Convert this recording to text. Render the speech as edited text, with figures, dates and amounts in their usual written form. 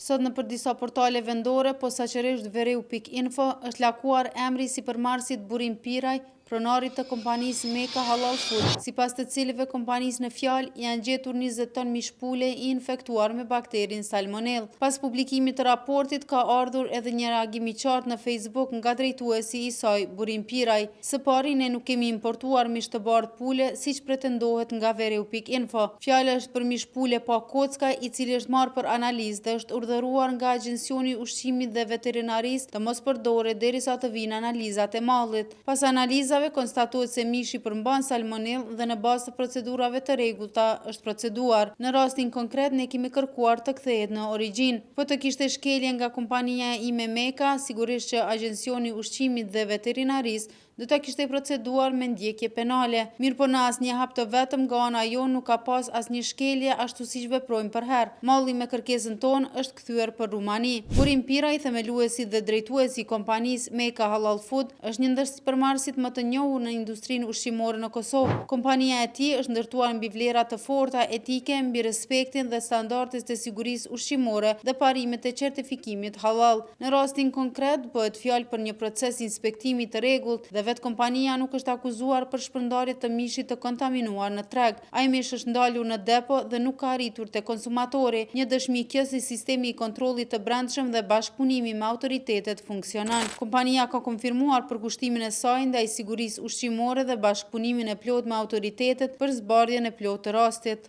Sot nëpër disa portale vendore, posaçërisht veriu.info, është lakuar emri i sipërmarrësit Burim Piraj, pronarit të kompanisë Meka Halal Food, sipas të cilëve kompanisë në fjalë janë gjetur 20 ton mish pule i infektuar me bakterin salmonellë. Pas publikimit të raportit ka ardhur edhe një reagim i qartë në Facebook nga drejtuesi i saj, Burim Piraj. Së pari ne nuk kemi importuar mish të bardhë pule, siç pretendohet nga veriu.info. Fjala është për mish pule pa kocka, i cili është marrë për analizë dhe është urdhëruar nga Agjencioni i Ushqimit dhe Veterinarisë të mos përdoret derisa të vijnë analizat e mallit. Pas analizave konstatohet se mishi përmban salmonellë dhe në bazë të procedurave të rregullta është proceduar. Në rastin konkret ne kemi kërkuar të kthehet në origjinë. Po të kishte shkelje nga kompania ime Meka, sigurisht që Agjencioni i Ushqimit dhe Veterinarisë do ta kishte proceduar me ndjekje penale. Mirëpo në asnjë hap të vetëm nga ana jonë nuk ka pas asnjë shkelje ashtu siç veprojmë përherë. Malli me kërkesën tonë është kthyer për Rumani. Burim Piraj, themeluesi dhe drejtuesi i kompanisë Meka Halal Food, është një ndër sipërmarrësit më të njohur në industrinë ushqimore në Kosovë. Kompania e tij është ndërtuar mbi vlera të forta etike, mbi respektin dhe standardet e sigurisë ushqimore dhe parimet e certifikimit halal. Në rastin konkret, bëhet fjalë për një proces inspektimi të rregullt dhe vetë kompania nuk është akuzuar për shpërndarje të mishit të kontaminuar në treg. Ai mish është ndalur në depo dhe nuk ka arritur te konsumatori, një dëshmi kjo se sistemi i kontrollit të brendshëm dhe bashkëpunimi me autoritetet funksionon. Kompania ka konfirmuar përkushtimin e saj ndaj sigurisë ushqimore dhe bashkëpunimin e plotë me autoritetet për zbardhjen e plotë të rastit.